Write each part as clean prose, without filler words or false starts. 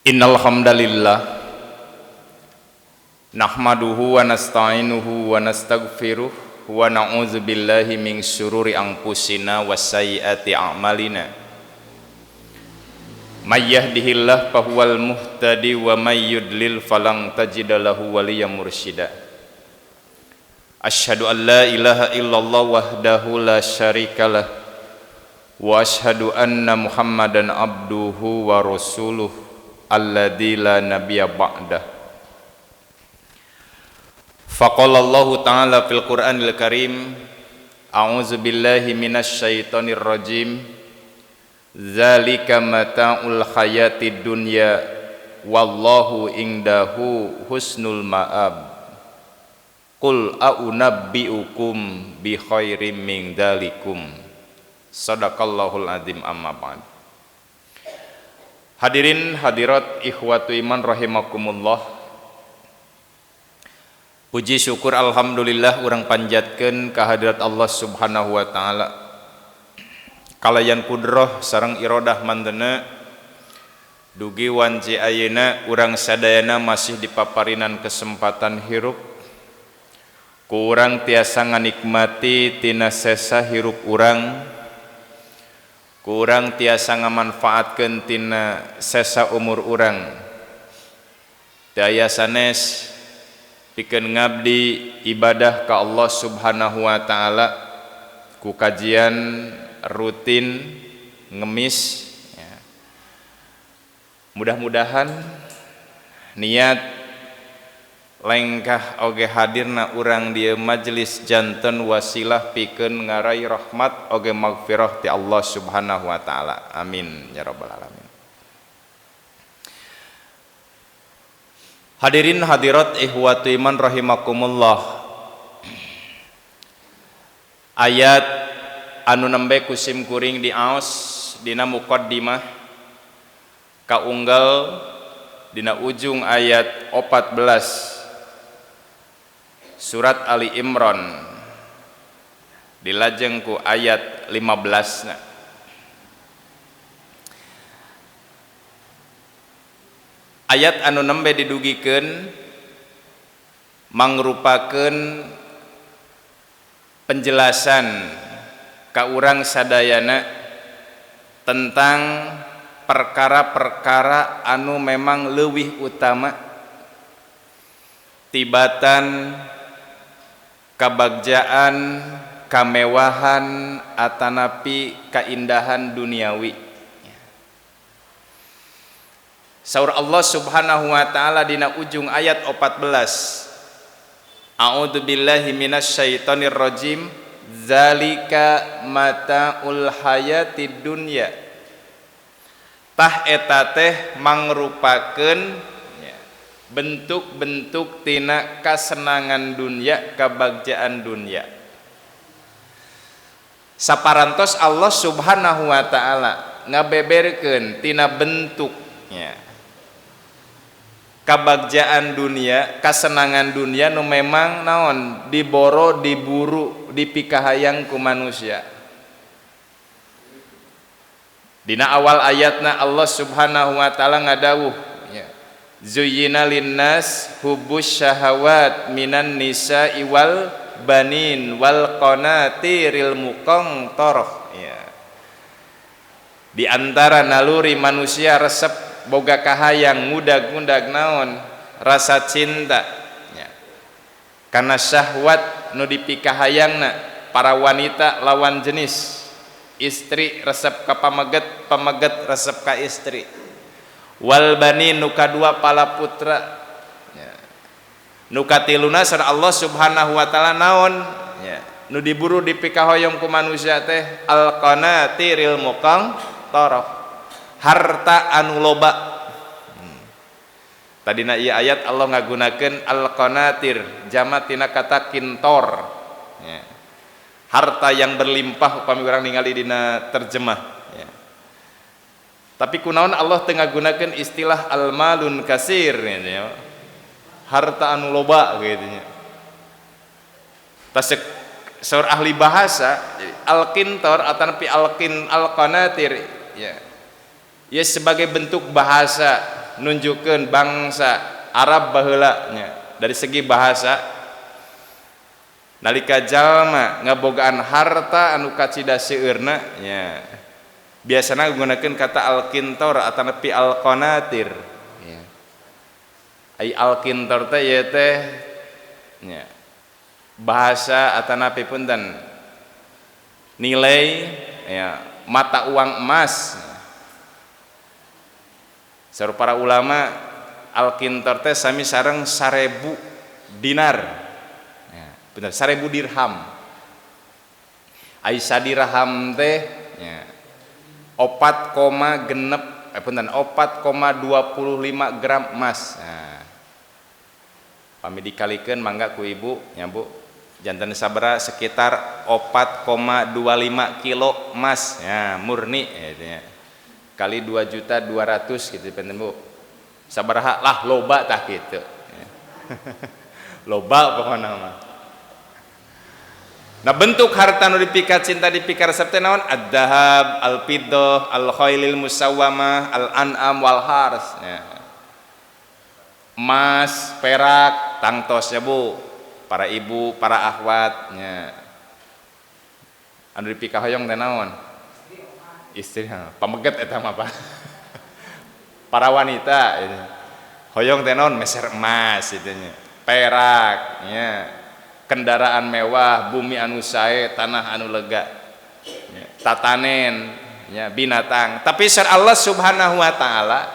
Innal hamdalillah nahmaduhu wa nasta'inuhu wa nastaghfiruh wa na'udzu billahi min syururi anfusina wa sayyiati a'malina. May yahdihillahu fahuwal muhtadi wa may yudlil falan tajida lahu waliyyan mursyida. Asyhadu an la ilaha illallah wahdahu la syarikalah wa asyhadu anna Muhammadan abduhu wa rasuluh alladzi la nabiyya ba'dah. Faqala Allahu ta'ala fil Qur'anil Karim, a'udzu billahi minasy syaithanir rajim. Zalika mata'ul hayatid dunya wallahu indahu husnul ma'ab. Qul a'unabbi'ukum bi khairim min dzalikum. Sadaqallahul azim, amma ba'd. Hadirin hadirat ikhwatu iman rahimakumullah. Puji syukur alhamdulillah urang panjatkeun ka hadirat Allah Subhanahu wa taala. Kalayan kudroh sareng irodah mantena dugi wanci ayeuna urang sadayana masih dipaparinan kesempatan hirup. Ku urang tiasa nganikmati tina sesa hirup urang. Ku urang tiasa ngamanfaatkeun tina sesa umur urang. Daya sanes pikeun ngabdi ibadah ka Allah Subhanahu wa taala ku kajian rutin ngemis ya. Mudah-mudahan niat lengkah oge hadirna urang di majelis janten wasilah pikeun ngarai rahmat oge magfirah ti Allah Subhanahu wa taala. Amin ya rabbal alamin. Hadirin hadirat ihwatu iman rahimakumullah. Ayat anu nembe kusim kuring diaos dina muqaddimah kaunggal dina ujung ayat 14 surat Ali Imran dilajeng ku ayat 15 na. Ayat anu nembe didugikeun mangrupakeun penjelasan ka urang sadayana tentang perkara-perkara anu memang leuwih utama tibatan kabagjaan, kamewahan atanapi kaindahan duniawi. Saur Allah Subhanahu wa taala dina ujung ayat 14. A'udzu billahi minasyaitonir rajim. Zalika mata'ul hayatid dunya. Tah eta teh mangrupakeun bentuk-bentuk tina kasenangan dunia, kabagjaan dunia. Saparantos Allah Subhanahu wa taala ngabeberkeun tina bentuknya kabagjaan dunia, kasenangan dunia nu memang naon diboro, diburu, dipikahayang ku manusia. Dina awal ayatna Allah Subhanahu wa taala ngadawuh, zuyyina linnas hubbus syahawat minan nisa'i wal banin wal qanatiril muqantarah. Ya. Di antara naluri manusia resep boga kahayang ngudag-ngudag naon rasa cinta ya. Karena syahwat nu dipikahayangna para wanita lawan jenis, istri resep ka pameget, pameget resep ka istri. Wal banin nu kadua pala putra ya. Nu katiluna sareng Allah Subhanahu wa taala naon ya. Nu diburu dipikahoyong ku manusia teh al qanatiril muqantarah, harta anu loba. Tadina ieu ayat Allah ngagunakeun al qanatir jama tina kata kintor ya. Harta yang berlimpah upami urang ningali dina terjemah. Tapi kunaon Allah teu ngagunakeun istilah al-malun kasir gitu ya. Harta anu loba gitu nya. Tasek saur ahli bahasa al-qintor atanapi al-qanatir ya. Ya sebagai bentuk bahasa nunjukkeun bangsa Arab baheula nya dari segi bahasa nalika jalma ngabogaan harta anu kacida seueurna nya biasana gunakeun kata al-qintor atanapi al-qanatir ya. Ai al-qintor teh ieu teh nya bahasa atanapi punten nilai ya mata uang emas. Saur para ulama al-qintor teh sami sareng 1000 dinar ya, bener 1000 dirham. Ai sadirham teh ya 4,25 gram emas. Nah, pami dikalikeun mangga ku ibu nya Bu, janten sabaraha sekitar 4,25 kilo emas ya murni ya, ya. Kali 2.200.000 gitu penten Bu. Sabaraha lah loba tah kitu. Ya. Loba pokona mah. Nah bentuk harta nu dipika cinta dipika resep teh naon? Ad-dahab, al-fiddah, al-khailil musawwamah, al-an'am wal hars. Ya. Emas, perak, tangtos ya Bu. Para ibu, para akhwat nya. Anu dipika hoyong teh naon? Istri, pameget eta mah Pak. Para wanita itu. Hoyong teh naon? Meser emas itu nya. Perak nya. Kendaraan mewah, bumi anu sae, tanah anu lega, ya, tatanen, ya, binatang. Tapi sar Allah Subhanahu wa taala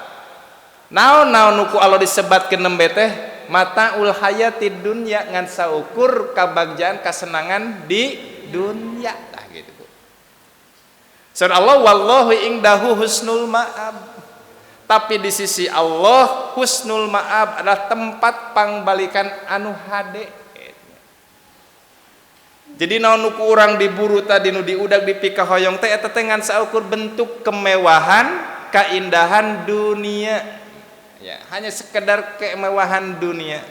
naon-naon nu ku Allah disebatkeun nembe teh mataul hayatid dunya ngan saukur kabagjaan kasenangan di dunya tah gitu. Sar Allah wallahu indahu husnul ma'ab. Tapi di sisi Allah husnul ma'ab adalah tempat pangbalikan anu hade. Jadi naon nu ku urang diburu tadi nu diudag dipikahoyong teh eta teh ngan saukur bentuk kemewahan, keindahan dunia. Ya, hanya sekedar kemewahan dunia.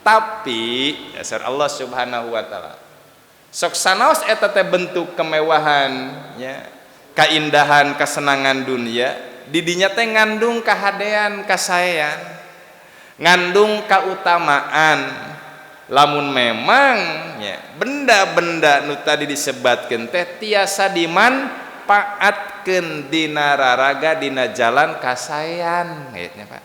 Tapi dasar Allah Subhanahu wa taala. Sok sanaos eta teh bentuk kemewahan, ya, keindahan, kesenangan dunia, didinya teh ngandung kahadean, kasaean, ngandung kautamaan. Lamun memang ya, benda-benda nu tadi disebatkeun teh tiasa dimanfaatkeun dina raraga dina jalan kasaean gitu nya Pak.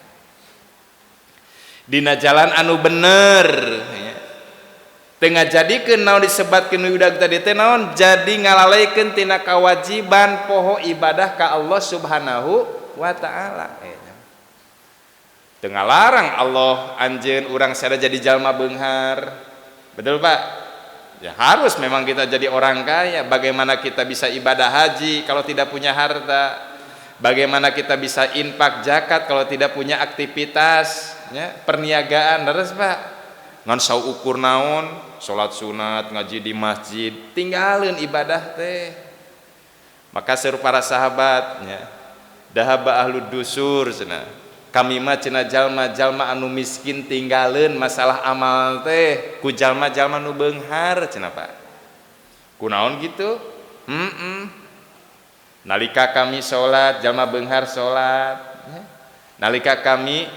Dina jalan anu bener ya. Teu ngajadikeun naon disebatkeun nu udag tadi teh naon jadi ngalaleikeun tina kewajiban poho ibadah ka Allah Subhanahu wa taala. Teu ngalarang Allah anjeun urang sada jadi jalma beunghar. Betul Pak? Ya harus memang kita jadi orang kaya. Bagaimana kita bisa ibadah haji kalau tidak punya harta? Bagaimana kita bisa infak zakat kalau tidak punya aktivitas ya, perniagaan? Terus Pak, ngan saukur naon? Salat sunat, ngaji di masjid, tinggalin ibadah teh. Maka seru para sahabat ya, dahaba ahlu dusur cenah. Kami mah cenah jalma-jalma anu miskin tinggalin masalah amal teh ku jalma-jalma nu beunghar cenah Pak. Kunaon gitu? Nalika kami salat jalma beunghar salat, ya. Nalika kami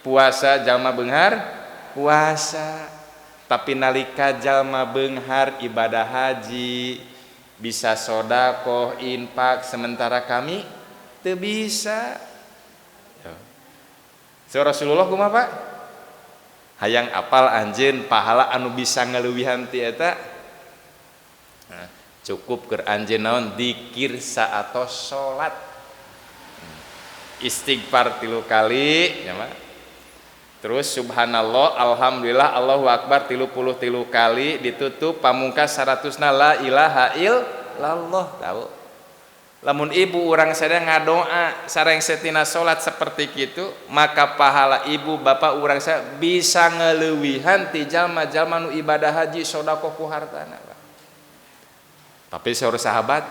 puasa jalma beunghar puasa. Tapi nalika jalma beunghar ibadah haji bisa sodakoh infak sementara kami teu bisa. So Rasulullah kumaha Pak? Hayang apal anjeun pahala anu bisa ngaleuwihan ti eta? Nah, cukup keur anjeun naon dzikir saatos salat. Istighfar 3 kali ya Pak. Terus subhanallah, alhamdulillah, Allahu akbar 33 kali ditutup pamungkas 100 na la ilaha illallah tahu. Lamun ibu urang sadaya ngadoa sareng setina salat seperti kitu, maka pahala ibu bapak urang sadaya bisa ngeleuwihan ti jalma-jalma nu ibadah haji sedekah ku hartana Pak. Tapi saur sahabat,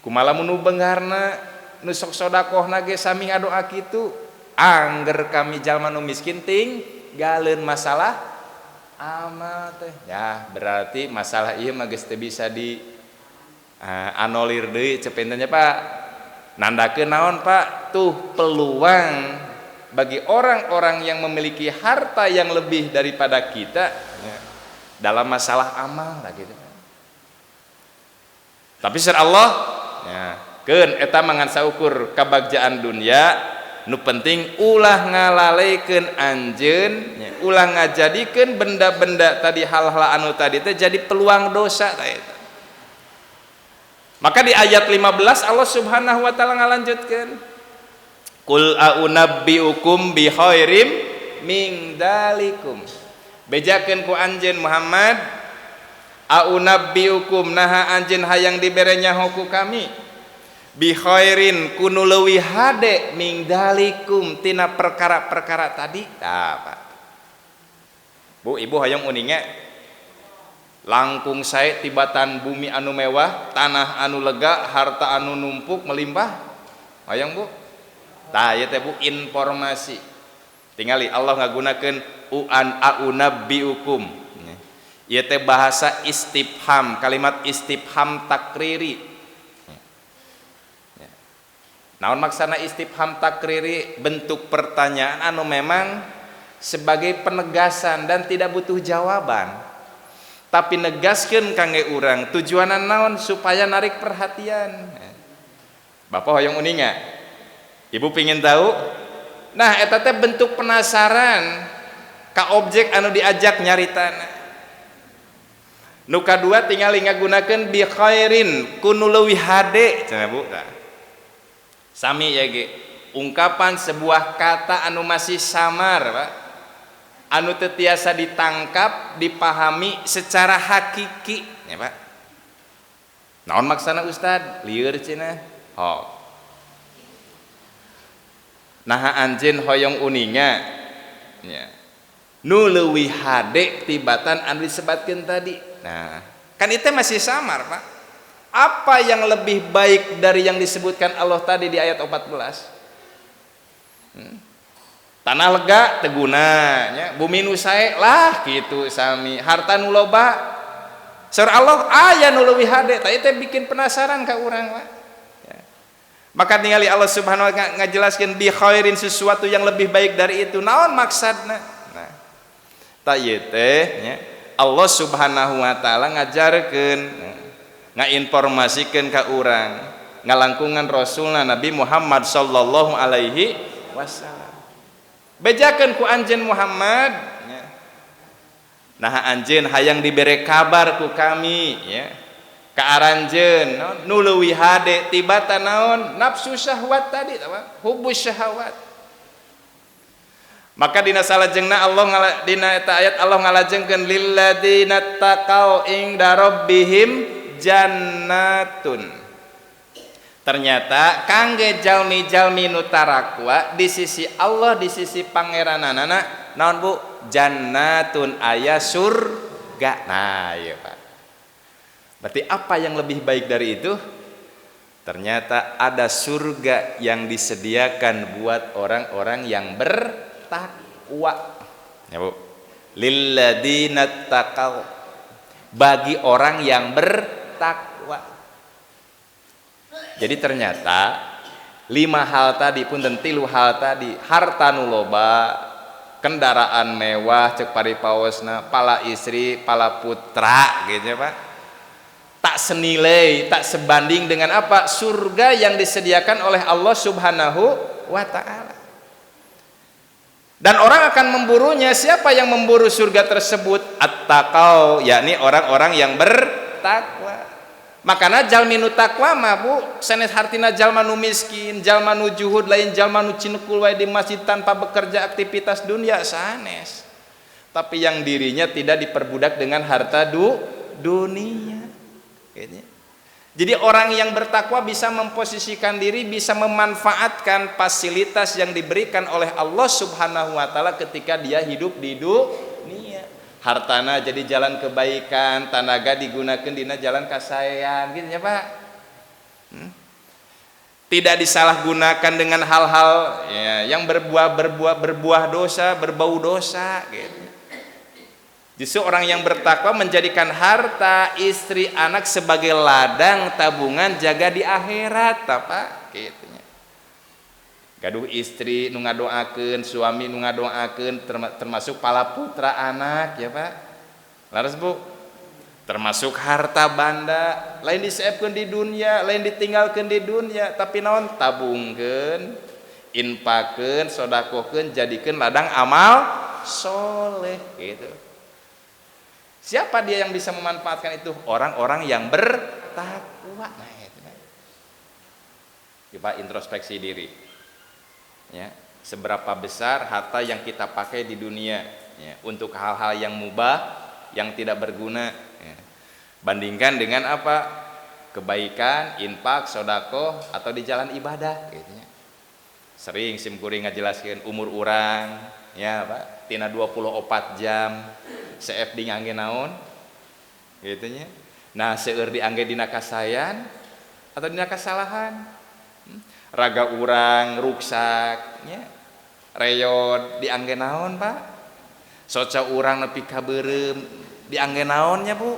kumaha lamun nu beungharna nu sok sedekahna ge sami ngadoa kitu, angger kami jalma nu miskin tinggaleun masalah amal teh. Ya, berarti masalah ieu mah geus teu bisa di anolir deui cepentenya Pak. Nandakeun naon, Pak? Tuh peluang bagi orang-orang yang memiliki harta yang lebih daripada kita ya, dalam masalah amal lah gitu. Tapi ser Allah ya, keun eta mah ngan saukur kabagjaan dunia. Nu penting ulah ngalalekeun anjeun ya, ulah ngajadikeun benda-benda tadi, hal-hal anu tadi teh jadi peluang dosa tah eta. Maka di ayat 15 Allah Subhanahu wa taala ngalanjutkeun, "Qul a'unabbiukum bi khairim min dalikum." Bejakeun ku anjeun Muhammad, "A'unabbiukum, naha anjeun hayang dibere nyaho ku kami, bi khairin, ku nu leuwih hade, min dalikum, tina perkara-perkara tadi?" Tah, Pak, Bu, Ibu, hayang uninga langkung sae tibatan bumi anu mewah, tanah anu lega, harta anu numpuk melimpah? Hayang, Bu? Tah, ieu teh, Bu, informasi. Tingali Allah ngagunakeun uan a'unabbiukum. Ieu teh bahasa istifham, kalimat istifham takriri. Naon maksana istifham takriri? Bentuk pertanyaan anu memang sebagai penegasan dan tidak butuh jawaban, tapi negaskeun kangge urang. Tujuanan naon? Supaya narik perhatian. Bapak hoyong uninga, Ibu pingin tahu. Nah, eta teh bentuk penasaran ka objek anu diajak nyaritana. Nu kadua, tingali ngagunakeun bi khairin, ku nu leuwih hade cenah, Bu. Tah, sami ya ge, ungkapan sebuah kata anu masih samar, Pak, anu teu tiasa ditangkap, dipahami secara hakiki ya, Pak. Naon maksana, Ustad? Lieur cenah. Oh, naha anjeun hoyong uninga nya nu leuwih hade tibatan anu disebatkeun tadi? Nah, kan itu masih samar, Pak. Apa yang lebih baik dari yang disebutkan Allah tadi di ayat 14? Tanah lega teu guna nya, bumi nu sae lah kitu sami, harta nu loba. Saur Allah aya nu leuwih hade. Tah, itu bikin penasaran ka urang, Pak ya. Maka ningali Allah Subhanahu wa taala ngajelaskeun bi khairin, sesuatu yang lebih baik dari itu. Naon maksudna? Nah, tah, ieu teh nya, Allah Subhanahu wa taala ngajarkeun, ngainformasikeun ka urang ngalangkungan Rasulna Nabi Muhammad sallallahu alaihi wasallam. Bejakeun ku anjeun Muhammad ya. Nah, anjeun hayang dibere kabar ku kami ya ka aranjeun nu leuwih hade tibatan naon, nafsu syahwat tadi, apa, hubus syahwat? Maka dina salajengna Allah ngala, dina eta ayat Allah ngalajengkeun, lilladzina taqau inda rabbihim jannatun. Ternyata kangge jalmi-jalmi nu tarakwa di sisi Allah, di sisi pangerananana, naon, Bu? Jannatun, aya surga. Nah, iya, Pak, berarti apa yang lebih baik dari itu? Ternyata ada surga yang disediakan buat orang-orang yang bertakwa ya, Bu. Lilladzina taqau, bagi orang yang bertakwa. Jadi ternyata lima hal tadi pun dan tilu hal tadi, harta nu loba, kendaraan mewah cek paripaosna, pala istri, pala putra gitu ya, Pak, tak senilai, tak sebanding dengan apa? Surga yang disediakan oleh Allah Subhanahu wa taala. Dan orang akan memburunya. Siapa yang memburu surga tersebut? At-taqau, yakni orang-orang yang bertakwa. Makanya jalmi nu takwa mah, Bu, sanes hartina jalma nu miskin, jalma nu juhud, lain jalma nu cinekul wae di masjid tanpa bekerja aktivitas dunia, sanes. Tapi yang dirinya tidak diperbudak dengan harta dunia. Kayaknya. Jadi orang yang bertakwa bisa memposisikan diri, bisa memanfaatkan fasilitas yang diberikan oleh Allah Subhanahu wa taala ketika dia hidup di dunia. Hartana jadi jalan kebaikan, tanaga digunakan dina jalan kasaean, gitu ya, Pak. Tidak disalahgunakan dengan hal-hal ya, yang berbuah berbuah berbuah dosa, berbau dosa gitu. Justru orang yang bertakwa menjadikan harta, istri, anak sebagai ladang tabungan jaga di akhirat, apa? Kitu nya. Gaduh istri nu ngadoakeun, suami nu ngadoakeun, termasuk pala putra anak ya Pak. Laras Bu? Termasuk harta banda, lain diseepkeun di dunia, lain ditinggalkeun di dunia, tapi naon tabungkeun, infakeun, sodakohkeun, jadikeun ladang amal soleh gitu. Siapa dia yang bisa memanfaatkan itu? Orang-orang yang bertakwa. Nah, itu. Kita introspeksi diri. Ya, seberapa besar harta yang kita pakai di dunia ya, untuk hal-hal yang mubah, yang tidak berguna ya. Bandingkan dengan apa? Kebaikan, infak, sodakoh, atau di jalan ibadah gitu ya. Sering sim kuring ngajelaskeun umur urang ya Pak, tina 24 jam seep di ngangge naon gitu nya. Nah, seueur diangge dina kasayan atau dina kasalahan. Raga urang ruksak nya, reyod diangge naon Pak? Soca urang nepi ka beureum diangge naon nya Bu?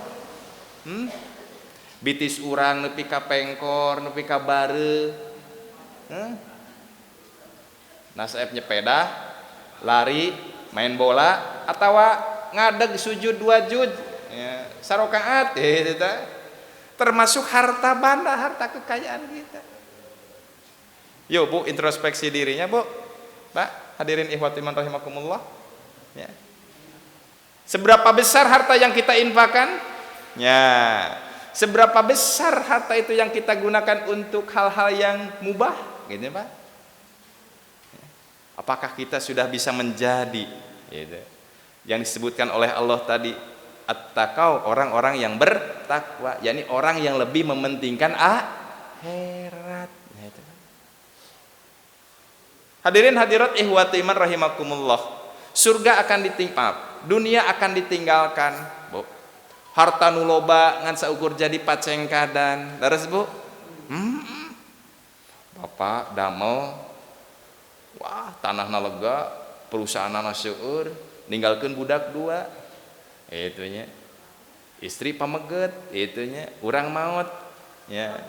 Bitis urang nepi ka pengkor, nepi ka bareuh. Nah, seep nyepeda, lari, main bola atawa ngadeg sujud dua juz ya, sarokaat gitu ta. Termasuk harta banda, harta kekayaan kita. Yuk Bu, introspeksi dirinya Bu. Pak, hadirin ikhwat iman rahimakumullah. Ya. Seberapa besar harta yang kita infakkan? Ya. Seberapa besar harta itu yang kita gunakan untuk hal-hal yang mubah? Gitu ya, Pak. Apakah kita sudah bisa menjadi gitu, yang disebutkan oleh Allah tadi, at-taqau, orang-orang yang bertakwa, yakni orang yang lebih mementingkan akhirat. Nah, itu. Hadirin hadirat ihwati iman rahimakumullah. Surga akan ditinggal, dunia akan ditinggalkan, Bu. Harta nu loba ngan saukur jadi pacengkadan. Leres Bu? Bapak damel, wah tanahna lega, perusahaanna seueur, ninggalkeun budak dua. Itu nya. Istri pameget, itu nya, urang maut. Ya.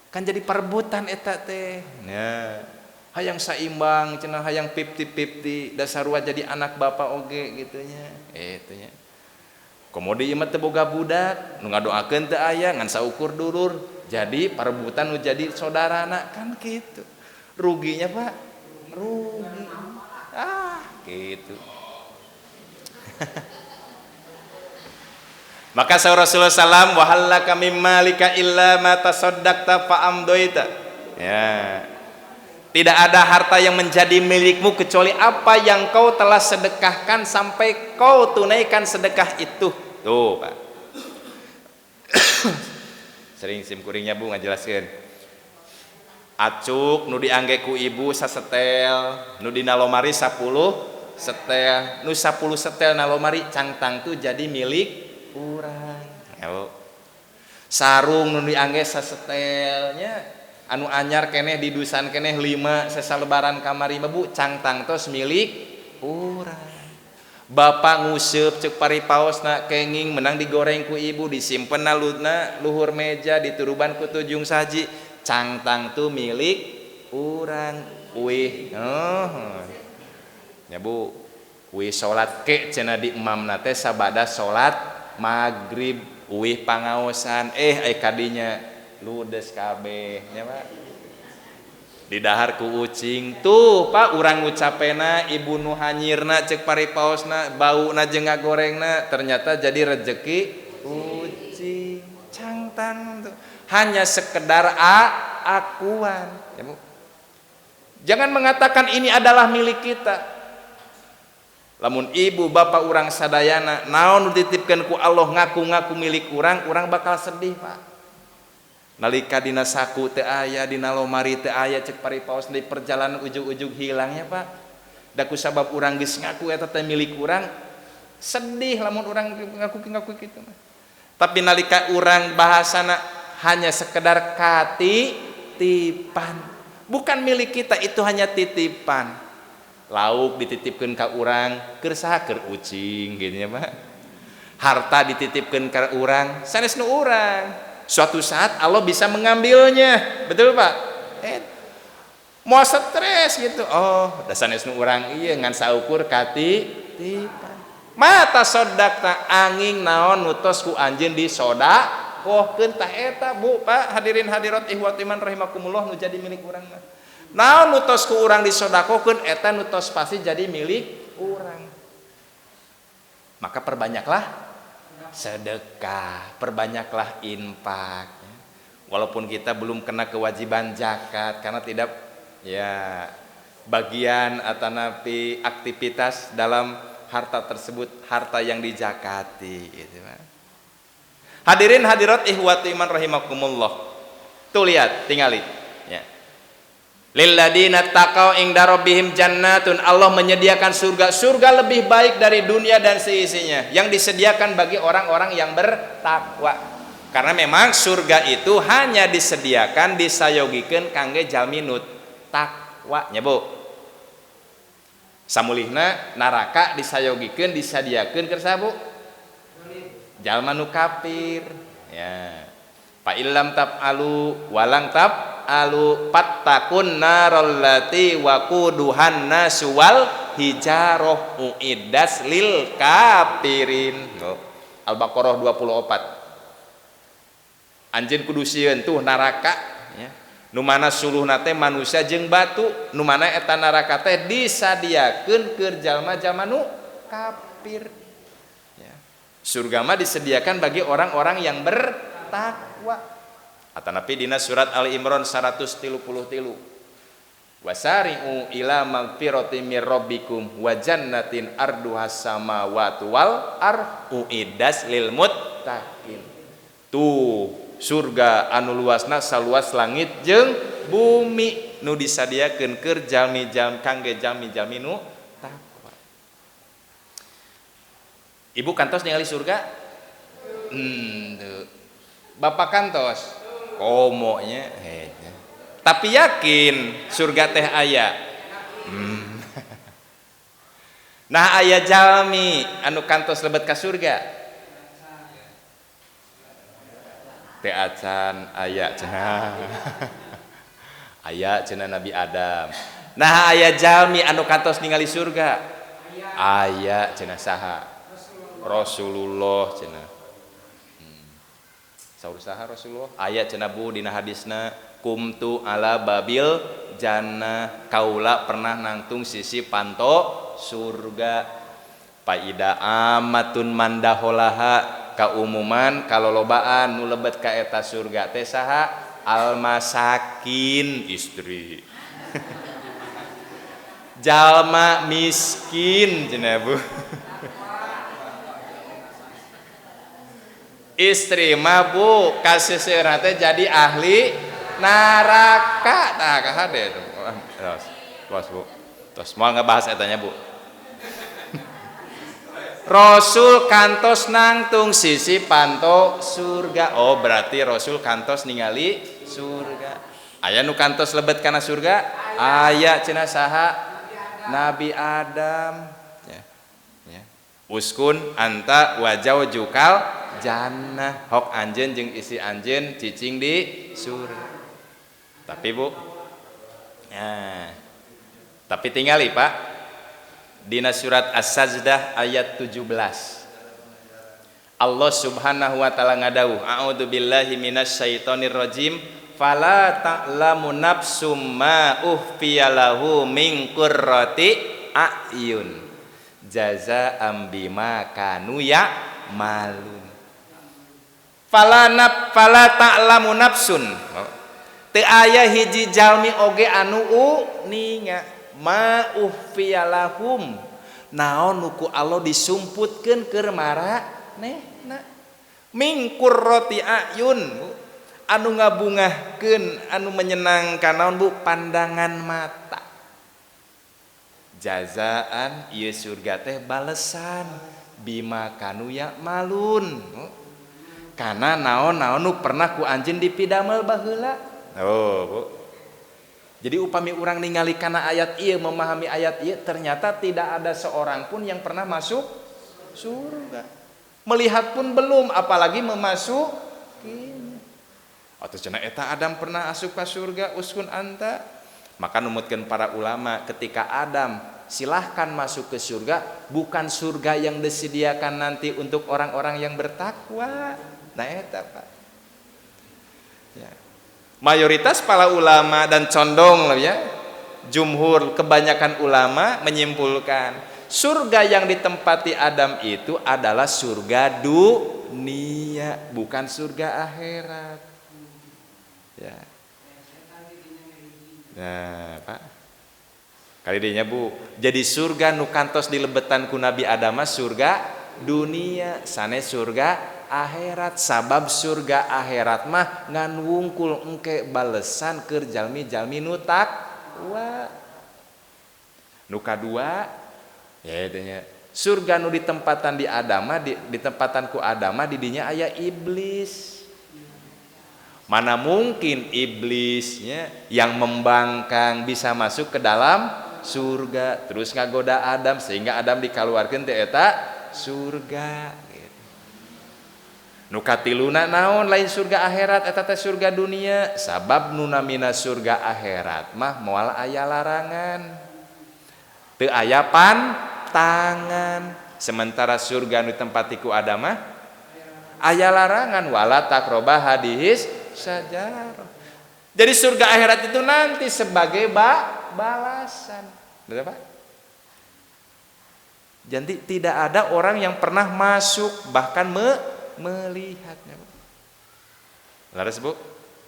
Kan jadi perebutan eta teh. Ya. Hayang saimbang cenah, hayang 50-50, da sarua jadi anak bapak oge gitu nya. Itu nya. Komo ieu mah teu boga budak, nu ngadoakeun teu aya ngan saukur dulur. Jadi perebutan nu jadi saudarana kan gitu. Ruginya Pak, rugi. Ah, gitu. Maka saur Rasulullah sallam, wa hallaka mim malika illa ma tasaddaqta fa amdoita. Ya. Tidak ada harta yang menjadi milikmu kecuali apa yang kau telah sedekahkan sampai kau tunaikan sedekah itu. Tuh, Pak. Sering sim kuringnya Bu ngajelaskeun. Acuk nu diangge ku ibu sasetel, nu dina lomari 10 setel, nu 10 setel na lomari cangtang tuh jadi milik urang. Ya, Bu. Sarung nu diangge sasetelnya, anu anyar keneh di dusan keneh 5 sesalebaran kamari mah Bu, cangtang tos milik urang. Bapak nguseup ceuk paripaosna kenging menang digoreng ku ibu, disimpen na lutna luhur meja, dituruban ku tujung saji, cangtang tuh milik urang. Uih, oh. Ya Bu, uih salat ke cenah di emamna teh sabada salat maghrib, uih pangaosan, ai kadinya ludes kabeh nya Pak. Didahar ku ucing tuh Pak, urang ngucapena ibu nu hanyirna ceuk paripaosna, bauna jeung ngagorengna, ternyata jadi rejeki ucing. Cangtang tuh hanya sekedar akuan ya, Bu. Jangan mengatakan ini adalah milik kita. Lamun ibu bapak urang sadayana naon nu dititipkeun ku Allah ngaku-ngaku milik urang, urang bakal sedih Pak. Nalika dina saku teu aya, dina lomari teu aya, cek paripaos di perjalanan ujug-ujug hilangnya Pak. Da ku sabab urang geus ngaku eta teh milik urang, sedih lamun urang ngaku-ngaku kitu mah. Tapi nalika urang bahasana hanya sekedar katitipan, bukan milik kita, itu hanya titipan. Lauk dititipkeun ka urang, keur saha? Keur ucing gitu ya Pak. Harta dititipkeun ka urang, sanes nu urang. Suatu saat Allah bisa mengambilnya, betul Pak? Mau stres gitu. Oh, da sanes nu urang ieu ngan saukur katitipan. Mata sodakta angin naon nu tos ku anjeun disodakohkeun. Tah eta, Bu, Pak, hadirin hadirat ihwat iman rahimakumullah, nu jadi milik urang mah. Naon nu tos ku urang disodakohkeun, eta nu tos pasti jadi milik urang. Maka perbanyaklah sedekah, perbanyaklah infak. Walaupun kita belum kena kewajiban zakat karena tidak ya bagian atau napi aktivitas dalam harta tersebut, harta yang dijakati gitu. Hadirin hadirat ihwati iman rahimakumullah. Tuh lihat, tingali ya. Lilladina taqau inda rabbihim jannatun. Allah menyediakan surga. Surga lebih baik dari dunia dan seisinya, yang disediakan bagi orang-orang yang bertakwa. Karena memang surga itu hanya disediakan, disayogikeun kangge jalmi nu takwa nya, Bu. Samulihna neraka disayogikeun, disadiakeun keur saha, Bu? Jalma nu kafir ya. Fa illam taf'alu walang taf'alu fattaqun naral lati waquduhan nasu wal hijarah uiddas lil kafirin. Oh. Al-Baqarah 24. Anjeun kudu sieun tuh neraka ya. Nu mana suluhna teh manusia jeung batu, nu mana eta neraka teh disadiakeun keur jalma-jalma nu kafir. Ya. Surga mah disediakan bagi orang-orang yang bertakwa. Atanapi dina surat Ali Imran 133. Wasari'u ila magfirati mir rabbikum wa jannatin arduhas samawati wal ard uiddas lil muttaqin. Tuh surga anu luasna saluas langit jeung bumi nu disadiakeun keur jalmi-jalmi kangge jalmi-jalmi nu takwa. Ibu kantos ningali surga? Tuh. Bapak kantos? Komo nya. Tapi yakin surga teh aya. Nah, aya jalmi anu kantos lebet ka surga. Teh acan aya cenah. Aya cenah Nabi Adam. Nah, aya jalmi anu kantos ningali surga. Aya cenah saha? Rasulullah cenah. Saur saha Rasulullah? Aya cenah, Bu, dina hadisna kumtu ala babil jannah, kaula pernah nangtung sisi panto surga. Paida amatun mandaholaha, kaumuman kalolobaan nu lebet ka eta surga teh saha? Almasakin, istri. Jalma miskin cenah, Bu. Istri mah, Bu, kaseuseurna teh jadi ahli neraka. Tah kahade itu. Terus, terus, Bu. Terus mau ngebahas etanya, Bu. Rasul kantos nangtung sisi panto surga. Oh, berarti Rasul kantos ningali surga. Aya nu kantos lebet kana surga? Aya cenah saha? Nabi Adam. Ya. Ya. Uskun anta wa jaujukal jannah. Hok anjeun jeung isi anjeun cicing di surga. Tapi, Bu, nah, tapi tingali, Pak, dina surat As-Sajdah ayat 17. Allah Subhanahu wa taala ngadawuh, a'udzu billahi minasyaitonir rajim, fala ta'lamu nafsum ma ukhfiya lahu min qurrati a'yun jazaa'an bima kanu ya'malun. Fala fala ta'lamu nafsun, teu aya hiji jalmi oge anu uninga ma ukhfiya lahum, naon nu ku Allah disumputkeun keur maranehna, min qurrati a'yun, anu ngabungahkeun, anu menyenangkan naon, Bu, pandangan mata. Jazaan ieu surga teh balesan bima kanu ya'malun, kana naon-naon nu pernah ku anjeun dipidamel baheula. Oh, Bu. Jadi upami urang ningali kana ayat ieu, memahami ayat ieu, ternyata tidak ada seorang pun yang pernah masuk surga. Melihat pun belum, apalagi memasukinya. Atau cenah eta Adam pernah asup ka surga uskun anta. Maka numutkeun para ulama ketika Adam silahkan masuk ke surga, bukan surga yang disediakan nanti untuk orang-orang yang bertakwa. Nah eta Pak. Ya. Mayoritas para ulama dan condong ya, jumhur kebanyakan ulama menyimpulkan surga yang ditempati Adam itu adalah surga dunia, bukan surga akhirat. Ya. Nah, Pak. Kali dinya Bu, jadi surga nu kantos dilebetan ku Nabi Adam surga dunia, sanes surga akhirat. Sabab surga akhirat mah ngan wungkul engke balesan keur jalmi-jalmi nu takwa. Nu kadua ya nya surga nu ditempatan di Adama di, ditempatan ku Adama di dinya aya iblis. Mana mungkin iblisnya yang membangkang bisa masuk ke dalam surga terus ngagoda Adam sehingga Adam dikaluarkeun teh eta surga gitu. Nu katiluna naon lain surga akhirat eta teh surga dunia, sabab nu namina surga akhirat mah moal aya larangan, teu aya pantangan. Sementara surga nu ditempati ku Adam mah aya larangan, wala taqroba hadihis syajarah. Jadi surga akhirat itu nanti sebagai balasan. Betul Pak? Jadi tidak ada orang yang pernah masuk bahkan melihatnya. Laras Bu,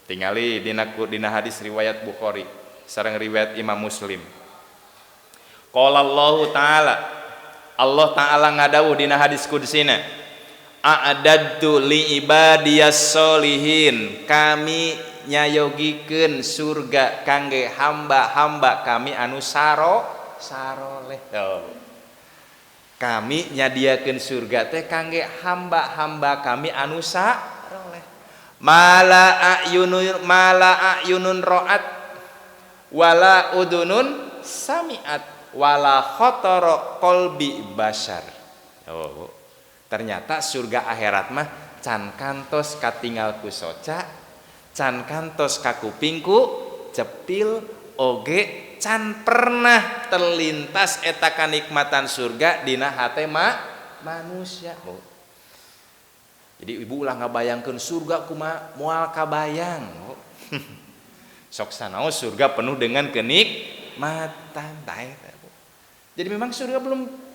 tingali dina hadis riwayat Bukhari sareng riwayat Imam Muslim. Qala Allah Ta'ala, Allah Ta'ala ngadawuh dina hadis kudsina, a'dadtu li ibadiyas solihin, kami nyayogikeun surga kangge hamba-hamba kami anu saroleh. Oh. Kami nyadiakeun surga teh kangge hamba-hamba kami anu saroleh. Mala a'yunun ra'at wala udunun sami'at wala khatara qalbi bashar. Oh. Ternyata surga akhirat mah can kantos katingal ku soca, can kantos kakuping ku cepil, oge can pernah terlintas eta kanikmatan surga dina hate manusia. Oh. Jadi ibu ulah ngabayangkeun surga kumaha, moal kabayang. Oh. Sok sanaos surga penuh dengan kenikmatan. Tah eta, Bu. Jadi memang surga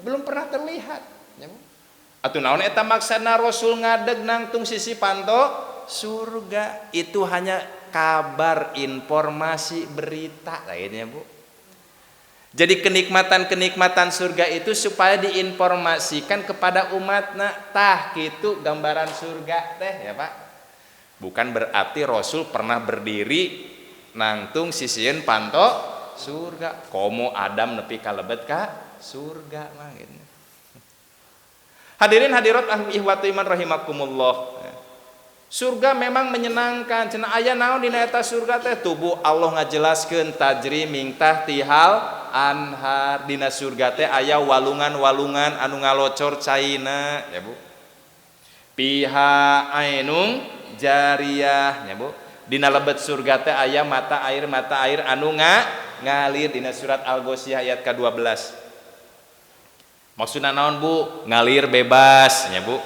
belum pernah terlihat. Ya, Bu. Atuh naon eta maksana Rasul ngadeg nangtung sisi panto surga, itu hanya kabar, informasi, berita lainnya Bu. Jadi kenikmatan-kenikmatan surga itu supaya diinformasikan kepada umatna, tah kitu gambaran surga teh ya Pak. Bukan berarti Rasul pernah berdiri nangtung sisieun panto surga. Komo Adam nepi ka lebet ka surga mah gitu. Hadirin hadirat ihwatu iman rahimakumullah. Surga memang menyenangkan. Cenah aya naon dina eta surga teh? Tubuh Allah ngajelaskeun tajri min tahtihal anhar. Dina surga teh aya walungan-walungan anu ngalocor caina ya Bu. Fiha ainun jariyah ya Bu. Dina lebet surga teh aya mata air anu ngalir dina surat Al-Ghasyiyah ayat ke-12. Maksudna naon Bu? Ngalir bebas ya Bu.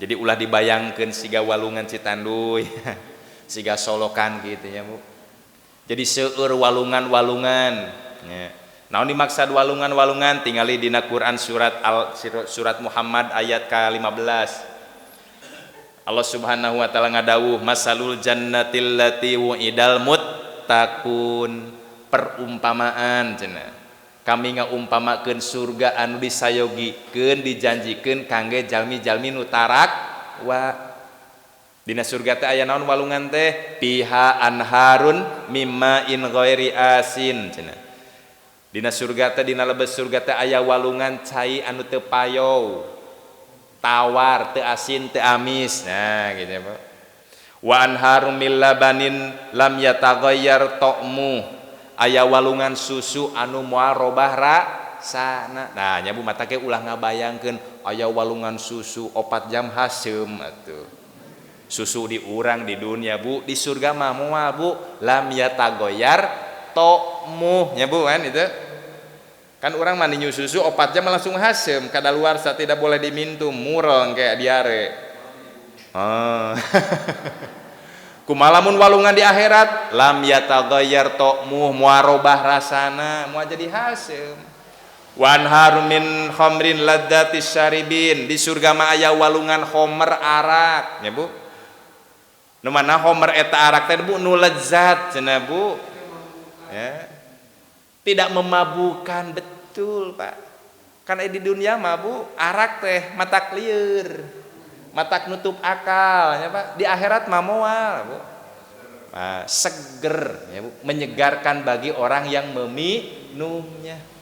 Jadi ulah dibayangkeun siga walungan Citanduy, siga solokan gitu ya Bu. Jadi seueur walungan-walungan ya. Naon dimaksud walungan-walungan? Tingali dina Quran surat Muhammad ayat ke-15. Allah Subhanahu wa taala ngadawuh masalul jannatil lati wu'idal muttaqun, perumpamaan cenah. Kami ngaumpamakeun surga anu disayogikeun dijanjikeun kangge jalmi-jalmi nu tarakwa. Dina surga teh aya naon walungan teh? Fiha anharun mimma in ghairi asin cenah. Dina surga teh, dina lebet surga teh aya walungan cai anu teu payo, tawar, teu asin, teu amis. Nah gitu ya Pak. Wa anharum min labanin lam yataghayyar ta'mu, aya walungan susu anu moal robah rasana. Nah nya Bu, mata ke ulah ngabayangkeun aya walungan susu 4 jam haseum atuh. Susu di urang di dunia bu, di surga mah moal bu, lam yatagoyar to'muh nya bu kan itu. Kan urang mah ninyu susu 4 jam langsung hasem, kadaluarsa tidak boleh diminum, murel kayak diare. Oh. Kumaha lamun walungan di akhirat, lam yataghayyar to'muh, moal robah rasana, moal jadi hasem. Wanharu min khamrin ladzatis syaribin, di surga mah aya walungan khomer arak nya bu. Nu mana khomer eta arak teh bu nu lezat cenah bu. Ya. Tidak memabukkan betul Pak. Kan di dunia mah bu arak teh matak lieur, matak nutup akal ya Pak. Di akhirat mah moal bu. Nah, seger ya bu, menyegarkan bagi orang yang meminumnya.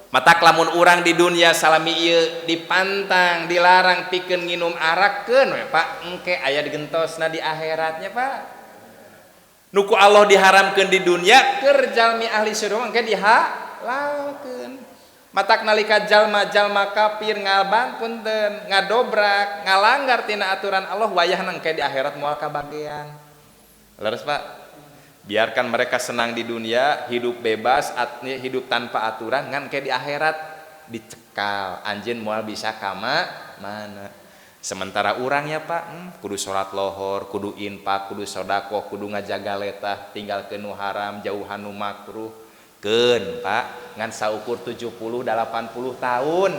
Matak lamun urang di dunia salami ieu dipantang, dilarang pikeun nginum arak keun we Pak, engke aya digentosna di akhiratnya Pak. Nu ku Allah diharamkeun di dunia keur jalmi ahli surga engke dihalalkeun. Matak nalika jalma-jalma kafir ngalban punten, ngadobrak, ngalanggar tina aturan Allah wayahna engke di akhirat moal kabagean. Leres Pak? Biarkan mereka senang di dunia, hidup bebas, hidup tanpa aturan, ngan kayak di akhirat dicekal, anjeun moal bisa kama mana. Sementara urangnya Pak, kudu sholat lohor, kudu infak, kudu sodakoh, kudu ngajaga letah, tinggal ke nu haram, jauhan nu makruh. Keun Pak, ngan saukur 70 80 tahun.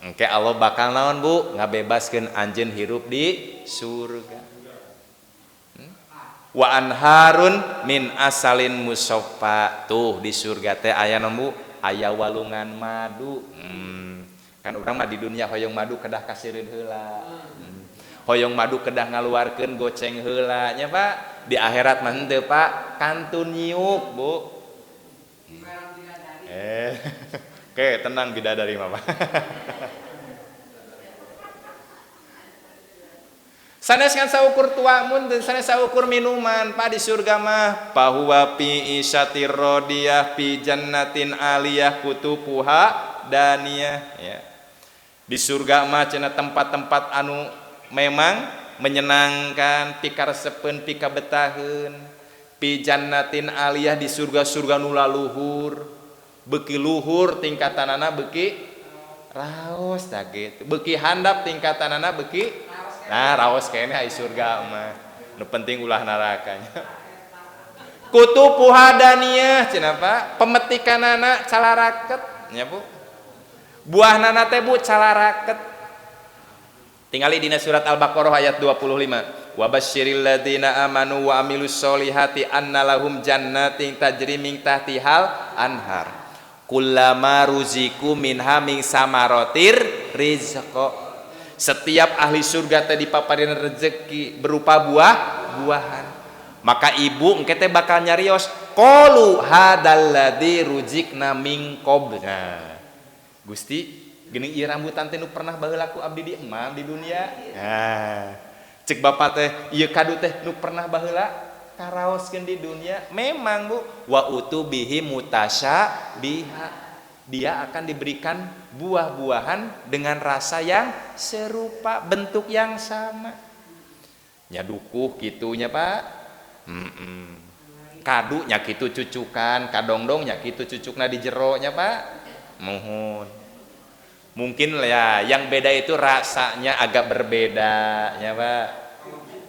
Engke Allah bakal naon Bu, ngabebaskeun anjeun hirup di surga. Wa anharun min asalin musaffa, tuh di surga teh aya naon Bu, aya walungan madu. Kan urang mah di dunia hoyong madu kedah kasireun heula. Hoyong madu kedah ngaluarkeun goceng heula nya Pak. Di akhirat mah henteu Pak, kantun nyiuk Bu. Oke, tenang bidadari mah Pak. Sanes kan saukur tuamun dan sanes saukur minuman Pak di surga mah pahuwa fi isyatir rodiyah fi jannatin aliyah kutupuha daniyah ya. Di surga mah cenah tempat-tempat anu memang menyenangkan, pikaresepeun, pikabetaheun. Fi jannatin aliyah di surga-surga nu laluhur, beuki luhur tingkatanana beuki raos tah kitu, beuki handap tingkatanana beuki nah raos keneh ai surga mah. Nu penting ulah narakanya. Kutupuha daniyah cenah Pak, pemetikanana calaraket nya Bu. Buahnana teh Bu calaraket. Tingali dina surat Al-Baqarah ayat 25. Wa basyiril ladzina amanu wa amilus solihati anna lahum jannatin tajri min tahtihal anhar. Kullama ruziku minha min samaratir rizqa. Setiap ahli surga teh dipaparin rezeki berupa buah-buahan. Maka ibu engke teh bakal nyarios qalu hadzal ladzi ruzikna min qabl. Nah, Gusti, geuning ieu rambutan teh nu pernah baheula ku abdi di emam di dunia. Nah, cek bapak teh ieu kadu teh nu pernah baheula karaoskeun di dunia. Memang Bu, wa utubihi mutasyabiha. Dia akan diberikan buah-buahan dengan rasa yang serupa, bentuk yang sama. Nya dukuh kitunya Pak. Kadu nya kitu cucukan, kadongdong nya kitu cucukna di jero nya Pak. Muhun. Mungkin ya yang beda itu rasanya agak berbeda ya Pak.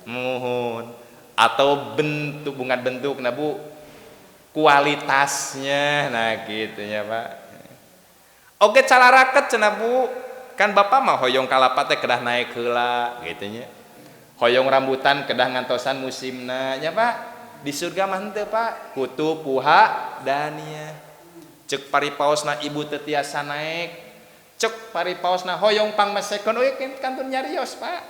Muhun. Atau bentuk, bukan bentuk nah Bu, kualitasnya nah gitu ya Pak. Oke calaraket cenah Bu, kan bapak mah hoyong kalapa teh kedah naik heula gitu nya. Hoyong rambutan kedah ngantosan musimna nya Pak. Di surga mah henteu Pak, kutupuha daniyah. Cek paripaosna ibu teu tiasa naek. Cek paripaosna hoyong pangmesekeun euy kantun nyarios Pak.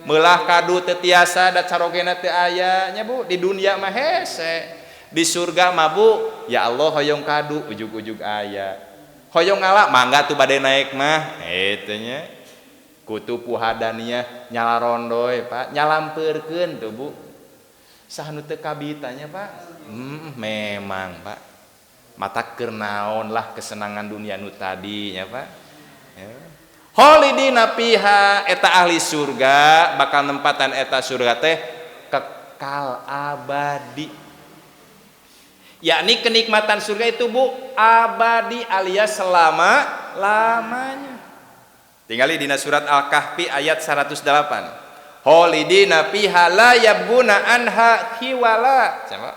Meulah kadu teu tiasa da carogena teu aya nya Bu, di dunia mah hese. Di surga mah Bu, ya Allah hoyong kadu ujug-ujug aya. Hoyong ngala mangga tuh bade naik mah eta nya. Kutupuha daniyah nyala rondoy Pak, nyalampeurkeun tuh Bu. Saha nu teu kabitanya Pak? Memang Pak. Mata keur naon lah kesenangan dunia nu tadi nya Pak. Ya. Kholidina fiha eta ahli surga bakal nempatan eta surga teh kekal abadi. Yakni kenikmatan surga itu bu abadi alias selama lamanya. Tinggali dina surat Al-Kahfi ayat 108. Kholidina fiha la yabghuna anha hiwala. Sama.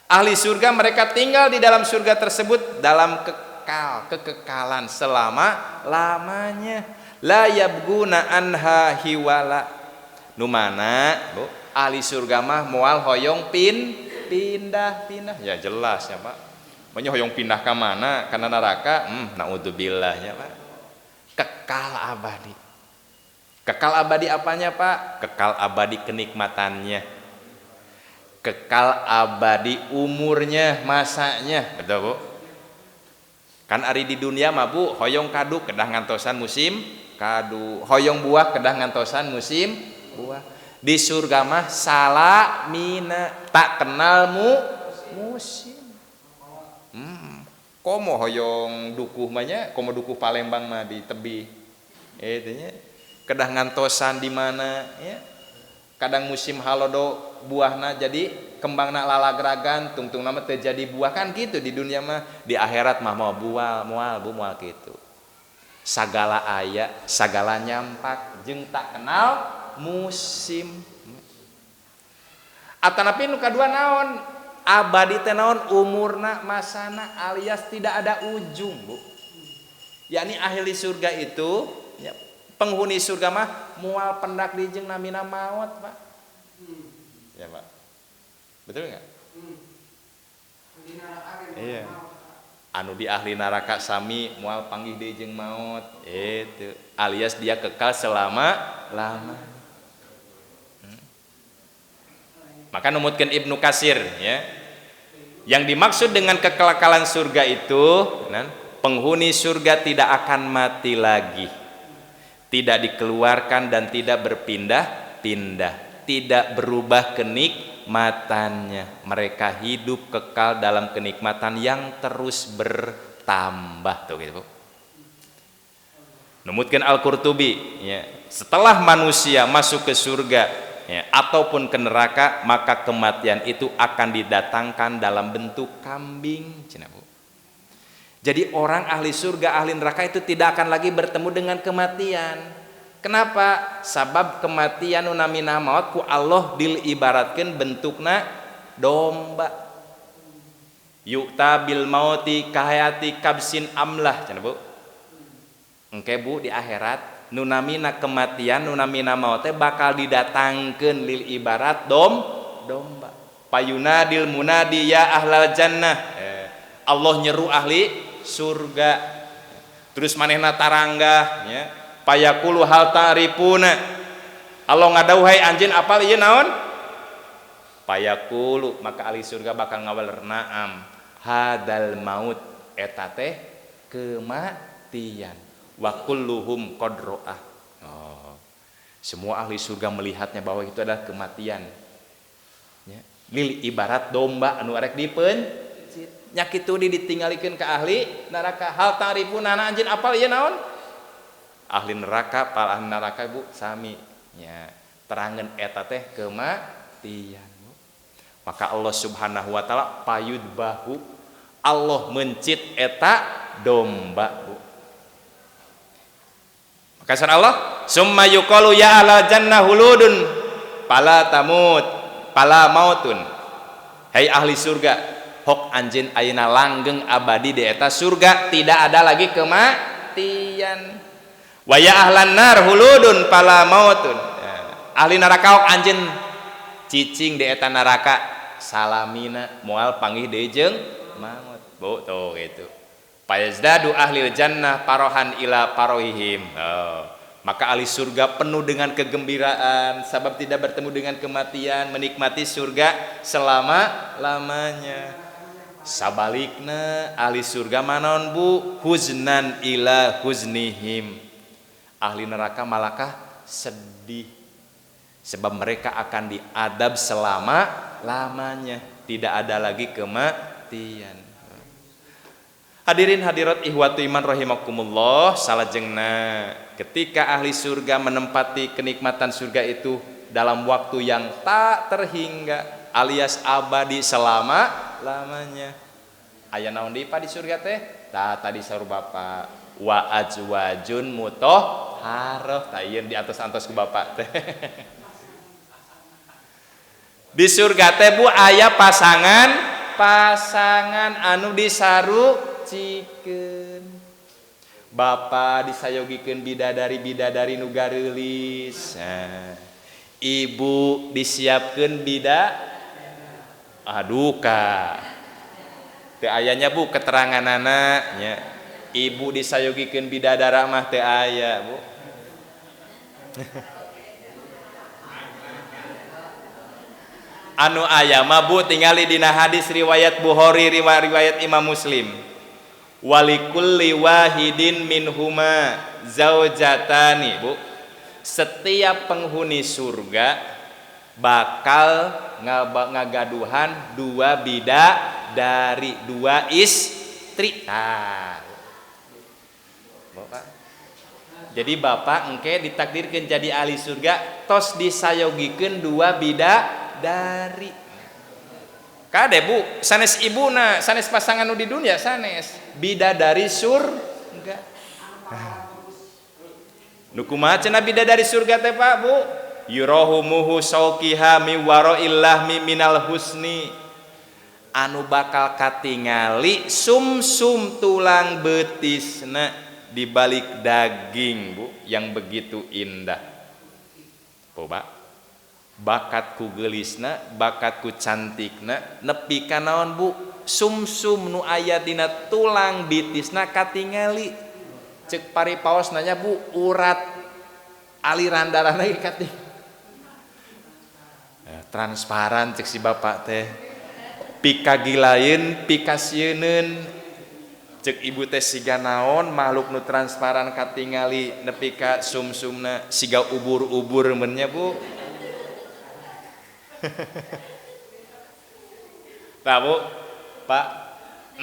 Ahli surga mereka tinggal di dalam surga tersebut dalam kekekalan selama lamanya. La yabghuna anha hiwala. Nu mana bu ahli surga mah moal hoyong pindah-pindah. Ya jelas ya Pak. Maunya hoyong pindah ke mana? Karena neraka. Naudzubillah ya Pak. Kekal abadi. Kekal abadi apanya Pak? Kekal abadi kenikmatannya. Kekal abadi umurnya, masanya. Betul Bu? Kan ari di dunia mah Bu, hoyong kadu kedah ngantosan musim kadu, hoyong buah kedah ngantosan musim buah. Di surga mah salamina, tak kenal musim. Komo hoyong dukuh mah nya, komo dukuh Palembang mah di tebi. Itu nya. Kedah ngantosan di mana ya. Kadang musim halodo buahna jadi kembangna lalagragan, tungtungna mah teu jadi buah kan gitu di dunia mah. Di akhirat mah mau buah, moal bu moal gitu. Sagala aya, sagala nyampak jeung tak kenal musim. Atanapi nu kadua naon? Abadi teh naon? Umurna, masana alias tidak ada ujung, Bu. Yakni ahli surga itu ya, penghuni surga mah moal pendak di jeung namina maot, Pak. Ya, Pak. Betul enggak? Iya. Anu di ahli neraka sami moal panggih deui jeung maot, itu alias dia kekal selama lama. Maka numutkeun Ibnu Katsir ya. Yang dimaksud dengan kekekalan surga itu, penghuni surga tidak akan mati lagi. Tidak dikeluarkan dan tidak berpindah-pindah, tidak berubah kenikmatannya. Mereka hidup kekal dalam kenikmatan yang terus bertambah tuh gitu. Numutkeun Al-Qurtubi ya, setelah manusia masuk ke surga ya, ataupun ke neraka, maka kematian itu akan didatangkan dalam bentuk kambing. Cenah, Bu. Jadi orang ahli surga, ahli neraka itu tidak akan lagi bertemu dengan kematian. Kenapa? Sabab kematian nu namina maut ku Allah diibaratkeun bentukna domba. Yu'ta bil mauti kahayati kabsin amlah cenah, Bu. Engke Bu di akhirat nu namina kematian, nu namina maut teh bakal didatangkeun lil ibarat domba. Payunadil munadi ya ahlal jannah. Allah nyeru ahli surga. Terus manehna taranggah ya. Payaqulu hal ta'rifuna. Allah ngadawuh hai anjeun apal ieu naon? Payaqulu maka ahli surga bakal ngawaler na'am hadal maut eta teh kematian. Wa kulluhum qad ra'ah. Oh. Semua ahli surga melihatnya bahwa itu adalah kematian. Ya. Lil ibarat domba anu arek dipencit. Nya kitu ditinggalikeun ka ahli neraka. Hal ta'rifuna anjeun apal ieu naon? Ahli neraka, pal ahli neraka Bu sami nya terangan eta teh kematian Bu. Maka Allah Subhanahu wa taala payud bahu Allah mencit eta domba Bu. Maka saur Allah summa yuqalu ya ahla jannah huludun fala tamut fala mautun. Hei ahli surga, hok anjeun ayeuna langgeng abadi di eta surga, tidak ada lagi kematian. Wa ya ahlan nar huludun fala mautun. Ya, ahli neraka hok anjeun cicing di eta neraka salamina moal panggih deui jeung maut. Bu tuh gitu. Fayazdadu ahlil jannah parohan ila parohihim. Oh. Maka ahli surga penuh dengan kegembiraan sabab tidak bertemu dengan kematian, menikmati surga selama lamanya. Sabalikna ahli surga manaon Bu? Huznan ila huznihim. Ahli neraka malakah sedih sebab mereka akan diadab selama lamanya, tidak ada lagi kematian. Hadirin hadirat ihwatu iman rahimakumullah, salajengna ketika ahli surga menempati kenikmatan surga itu dalam waktu yang tak terhingga alias abadi selama lamanya. Aya naon deui Pak di surga teh? Tah tadi saur Bapak wa azwajun mutahharah. Tah ieu di atas antos ku Bapak teh. Di surga teh Bu aya pasangan pasangan anu disarucikeun. Bapak disayogikeun bidadari-bidadari nu gareulis. Nah, ibu disiapkeun bida aduh ka. Teu aya nya Bu keteranganana nya. Ibu disayogikeun bidadara mah teu aya Bu. Anu aya mah Bu tingali dina hadis riwayat Bukhari riwayat Imam Muslim. Walikulli wahidin minhuma zaujatani Bu. Setiap penghuni surga bakal ngagaduhan dua bidadari, dua istri. Nah, Bapak. Jadi bapak engke ditakdirkan jadi ahli surga tos disayogikeun dua bidadari. Kade Bu, sanes ibuna, sanes pasangan nu di dunia sanes bidadari surga. Nu kumaha cenah bidadari surga teh Pak Bu? Yurahumuhu sauqiha mi waraillahmi minal husni. Anu bakal katingali sumsum tulang betisna di balik daging Bu yang begitu indah. Coba bakat ku geulisna, bakat ku cantikna nepi ka naon Bu? Sumsum nu aya dina tulang bitisna katingali. Cek paripaos nanya Bu, urat aliran darahna ge katingali. Transparan cek si bapak teh. Pikagilaeun, pikasieuneun. Cek ibu teh siga naon makhluk nu transparan katingali nepi ka sumsumna siga ubur-ubur mun nya Bu. Tah Bu, Pak,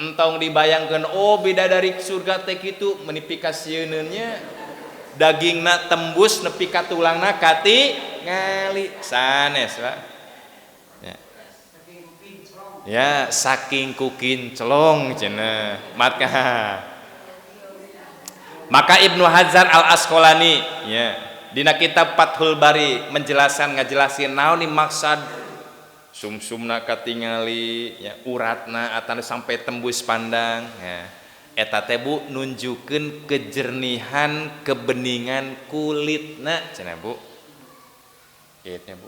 entong dibayangkeun oh bidadari surga teh kitu meuni pikasieuneun nya dagingna tembus nepi ka tulangna katingali sanes Pak. Ya. Ya, saking ku kinclong cenah. Maka Ibnu Hajar Al Asqalani ya dina kitab Fathul Bari menjelaskan ngajelasin naon ni maksad sumsumna katingali ya uratna atana sampai tembus pandang ya. Eta teh Bu nunjukeun kejernihan kebeningan kulitna cenah Bu. Kitu Bu.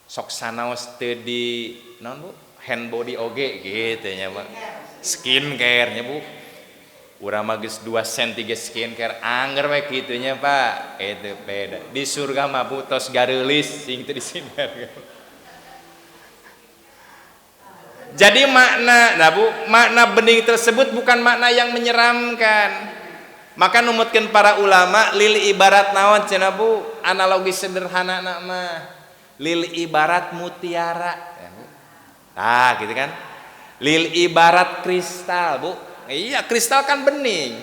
Sok sanaos teu di naon Bu? Hand body oge gitu nya Pak. Skincare nya Bu. Urang mah geus 2 sen 3 skincare angger we kitu nya Pak. Itu beda. Di surga mah Bu tos gareulis sing teu di skincare. Jadi makna, nah Bu, makna bening tersebut bukan makna yang menyeramkan. Maka numutkeun para ulama lil ibarat naon cenah Bu, analogi sederhana na mah. Lil ibarat mutiara. Ya, Bu. Nah, gitu kan. Lil ibarat kristal, Bu. Iya, kristal kan bening,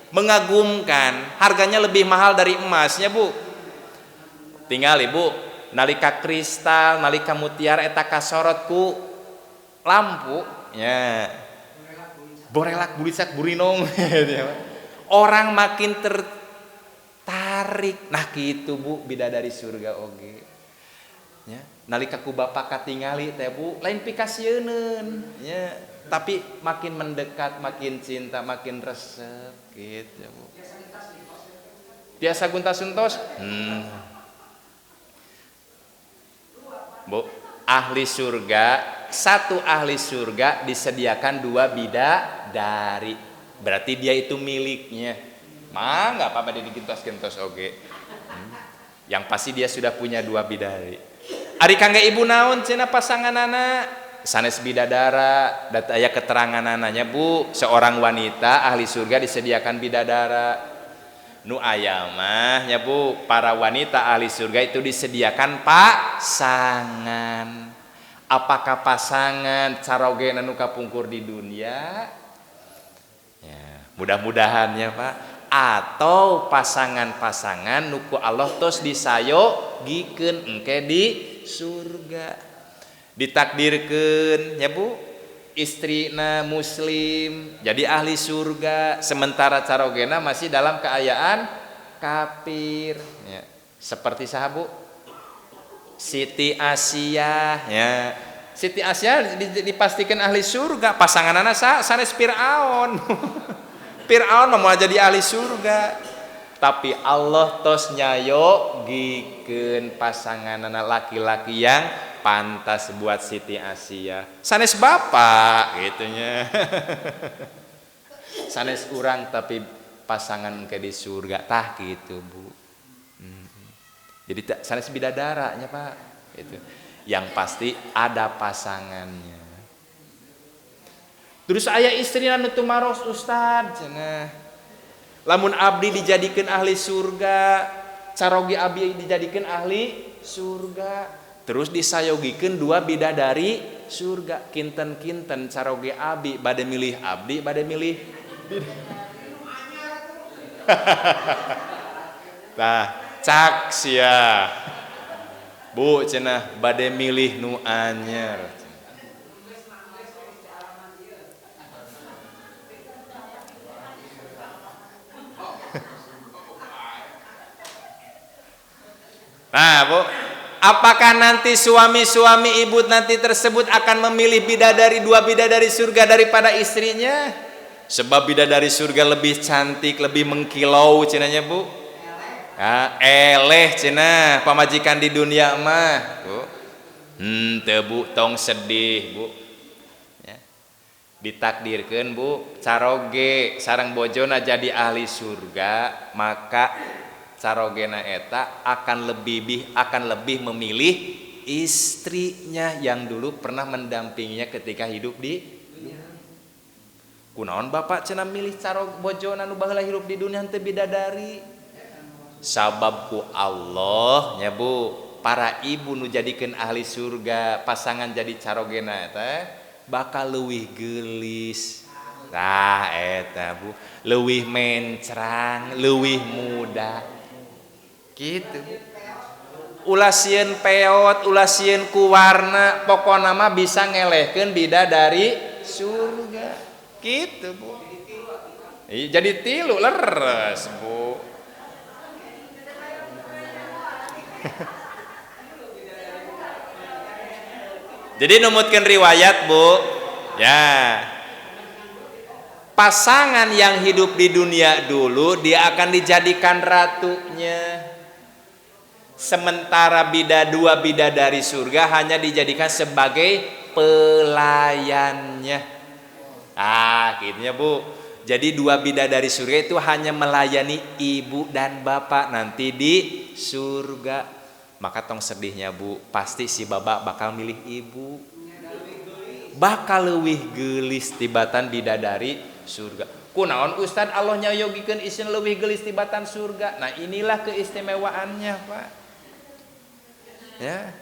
mengagumkan, harganya lebih mahal dari emasnya, Bu. Tinggal Ibu, nalika kristal, nalika mutiara eta kasorot ku lampu, ya. Borelak bulisak burinong. Orang makin tertarik. Nah, gitu Bu, bidadari surga oge. Ya, nalika ku bapak katingali teh Bu, lain pikasieuneun, ya. Tapi makin mendekat, makin cinta, makin resep gitu Bu. Tiasa guntas-guntos? Bu, ahli surga, satu ahli surga disediakan dua bidadari. Berarti dia itu miliknya. Mah nggak apa-apa dia digentos-gentos oge. Yang pasti dia sudah punya dua bidadari. Ari kangge ibu naon cenah pasanganana? Sanes bidadara, dat aya keteranganana Bu, seorang wanita ahli surga disediakan bidadara. Nu aya mah nya Bu, para wanita ahli surga itu disediakan pasangan. Apakah pasangan caroge nu kapungkur di dunia? Ya. Mudah-mudahan ya Pak. Atau pasangan-pasangan nu ku Allah tos disayogikeun engke di surga. Ditakdirkeun ya Bu, istrina muslim jadi ahli surga, sementara carogena masih dalam keayaan kafir ya. Seperti saha Bu? Siti Asia ya. Siti Asia dipastikan ahli surga, pasanganana sanes Fir'aun. Fir'aun mau jadi ahli surga, tapi Allah tos nyayogikeun pasanganana laki-laki yang pantas buat Siti Asia. Sanes bapak gitunya. Sanes urang tapi pasangan ke di surga tah gitu Bu. Jadi sanes bidadaranya Pak itu. Yang pasti ada pasangannya. Terus aya istrina nu tumaros Ustad cenah. Lamun abdi dijadikan ahli surga, carogi abdi dijadikan ahli surga. Terus disayogikeun dua bidadari surga. Kinten-kinten carogi abdi bade milih abdi bade milih. Tah, cak sia. Bu cenah bade milih nu anyar. Nah, Bu, apakah nanti suami-suami ibu nanti tersebut akan memilih bidadari, dua bidadari surga daripada istrinya? Sebab bidadari surga lebih cantik, lebih mengkilau cenanya Bu. Ah, eleh cenah pamajikan di dunia mah, Bu. Teu Bu, tong sedih, Bu. Ya. Ditakdirkeun Bu, caroge sareng bojona jadi ahli surga, maka carogena eta akan lebih memilih istrinya yang dulu pernah mendampinginya ketika hidup di dunia. Kunaon bapak cenah milih carog bojona nu baheula hirup di dunia teu bidadari? Sabab ku Allah nya Bu, para ibu nu jadikeun ahli surga, pasangan jadi carogena eta bakal leuwih geulis. Tah eta Bu, leuwih mencrang, leuwih muda. Gitu Bu. Ulah sieun peot, ulah sieun ku warna, pokona mah bisa ngelehkeun bidadari surga. Gitu Bu. Jadi tilu leres Bu. Jadi numutkeun riwayat Bu, ya. Pasangan yang hidup di dunia dulu dia akan dijadikan ratunya. Sementara dua bidadari surga hanya dijadikan sebagai pelayannya. Ah, gitu ya Bu. Jadi dua bidadari surga itu hanya melayani ibu dan bapak nanti di surga. Maka tong sedihnya Bu, pasti si bapak bakal milih ibu. Bakal leuwih geulis tibatan bidadari surga. Kunaon Ustad Allah nyayogikeun isin leuwih geulis tibatan surga. Nah, inilah keistimewaannya, Pak. Ya.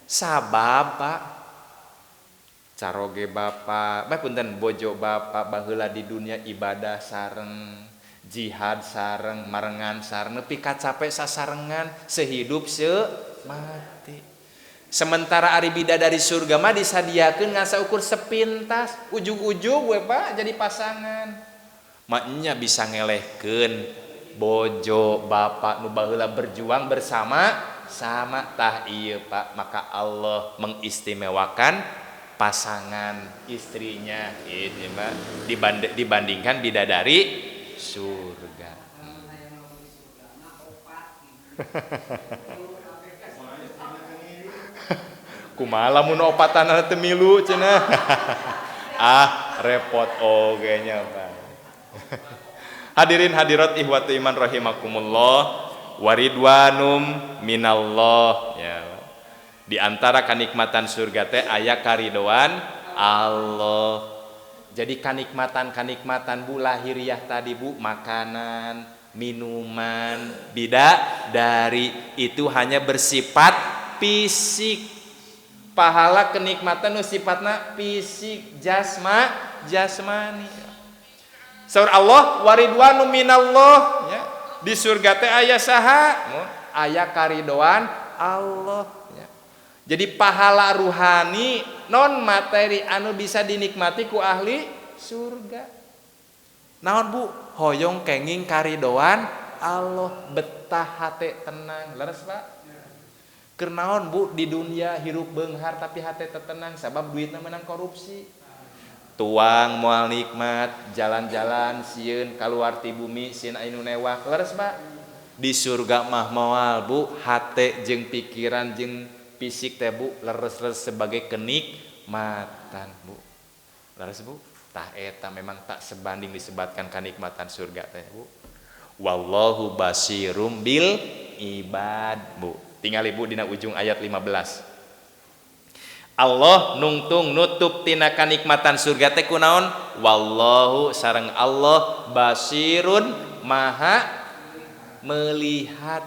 Sabab, Pak. Caroge bapak, bae punten bojo bapak baheula di dunia ibadah sareng, jihad sareng, marengan sareng, nepi ka capek sasarengan, sehidup semati. Sementara ari bidadari surga mah disadiakeun ngan saukur sepintas, ujug-ujug we Pak jadi pasangan. Maknya bisa ngelehkeun bojo bapak nu baheula berjuang bersama sama tah ieu Pak, maka Allah mengistimewakan pasangan istrinya gitu Pak, dibandingkan bidadari surga. Kumaha lamun opatanana teu milu cenah. Ah, repot oge nya Pak. Hadirin hadirat ihwatu iman rahimakumullah, waridwanum minallah ya. Di antara kanikmatan surga teh aya karidoan Allah. Jadi kanikmatan-kanikmatan Bu lahiriah tadi Bu, makanan, minuman, bidadari itu hanya bersifat fisik. Pahala kenikmatan nu sifatna fisik, jasmani. Saur Allah waridwanu minallah nya. Di surga teh aya saha? Aya karidoan Allah nya. Jadi pahala ruhani non materi anu bisa dinikmati ku ahli surga. Naon Bu? Hoyong kenging karidoan Allah, betah hate tenang. Leres Pak? Keur naon Bu di dunia hirup beunghar tapi hate teu tenang sabab duitna menang korupsi. Tuang moal nikmat, jalan-jalan sieun kaluar ti bumi sieun anu newak. Leres Pak? Di surga mah moal Bu, hate jeung pikiran jeung fisik teh Bu leres-leres sebagai kenikmatan Bu. Leres Bu? Tah eta memang tak sebanding disebatkan kanikmatan surga teh Bu. Wallahu basirum bil ibad Bu. Tinggal Ibu dina ujung ayat 15. Allah nungtung nutup tina kanikmatan surga teh kunaon? Wallahu sareng Allah basirun maha melihat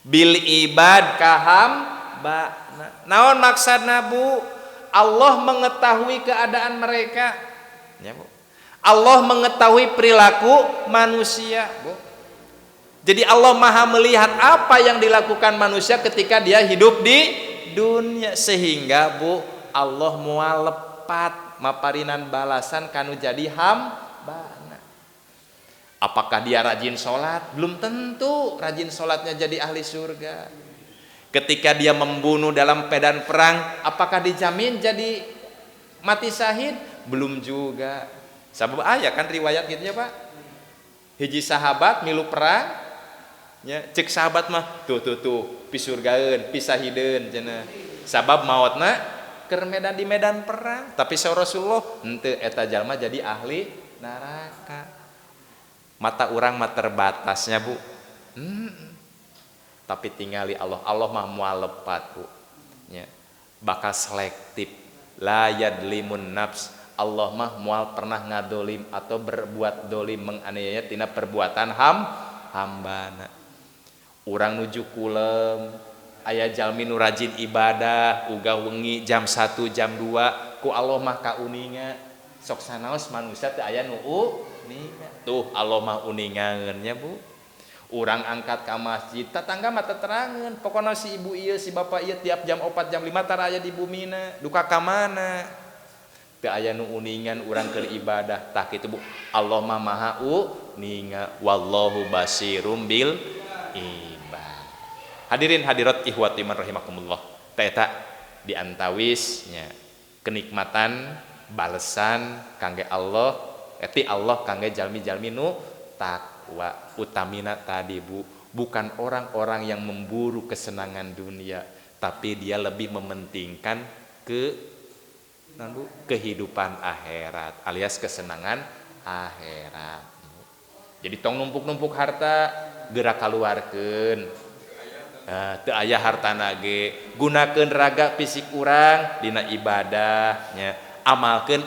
bil ibad kahamba. Naon maksudna Bu? Allah mengetahui keadaan mereka ya Bu. Allah mengetahui perilaku manusia Bu. Jadi Allah maha melihat apa yang dilakukan manusia ketika dia hidup di dunia, sehingga Bu Allah moal lepat maparinan balasan kanu jadi hambana. Apakah dia rajin sholat? Belum tentu rajin sholatnya jadi ahli surga. Ketika dia membunuh dalam medan perang, apakah dijamin jadi mati syahid? Belum juga. Sabab aya kan riwayat gitu ya Pak. Hiji sahabat milu perang, ya, cek sahabat mah tuh tuh tuh pisurgaeun, pisahideun cenah. Sabab maotna keur medan di medan perang, tapi saur Rasulullah henteu eta jalma jadi ahli neraka. Mata urang mah terbatasnya Bu. Tapi tingali Allah, Allah mah moal lepat Bu. Ya. Bakal selektif. La yadlimun nafs. Allah mah moal pernah ngadolim atau berbuat dolim menganiaya tina perbuatan hambana. Urang nuju kulem, aya jalmi nu rajin ibadah, uga wengi jam 1 jam 2 ku Allah mah kauninga. Sok sanaos manusia teh aya nu uninga. Tuh Allah mah uningaeun nya Bu. Urang angkat ka masjid, tetangga mah teterangeun, pokona si ibu ieu si bapak ieu tiap jam 4 jam 5 tara aya di bumina, duka ka mana? Teu aya nu uningan urang keur ibadah. Tah kitu Bu. Allah mah maha uninga, wallahu basirum bil ibad. Hadirin hadirat ihwati man rahimakumullah. Tah eta diantawis nya kenikmatan balesan kangge Allah, eti Allah kangge jalmi-jalmi nu takwa. Utamina tadi Bu, bukan orang-orang yang memburu kesenangan dunia, tapi dia lebih mementingkan ke Bu, kehidupan akhirat alias kesenangan akhirat. Jadi tong numpuk-numpuk harta gerak kaluarkeun. Teu aya hartana ge, gunakeun raga fisik urang dina ibadah nya, amalkeun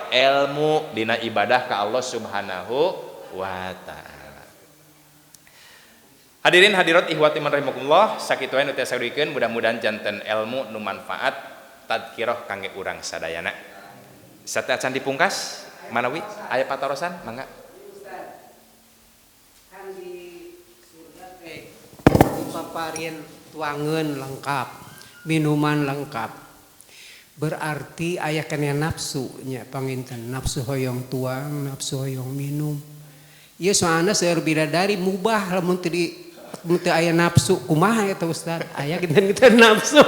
ilmu dina ibadah ka Allah Subhanahu wa taala. Hadirin hadirat ihwati man rahimakumullah, sakitu wae nu tiasa dikeun, mudah-mudahan janten ilmu nu manfaat tadkirah kangge urang sadayana. Sateuacan dipungkas manawi aya patarosan mangga. Kan di surga teh dipaparin tuangan lengkap, minuman lengkap. Berarti aya kana nafsu nya panginten, nafsu hoyong tuang, nafsu hoyong minum. Ieu soalna seueur bidadari mubah lamun teu di mun teu aya nafsu kumaha eta Ustaz? Aya kinten-kinten nafsu.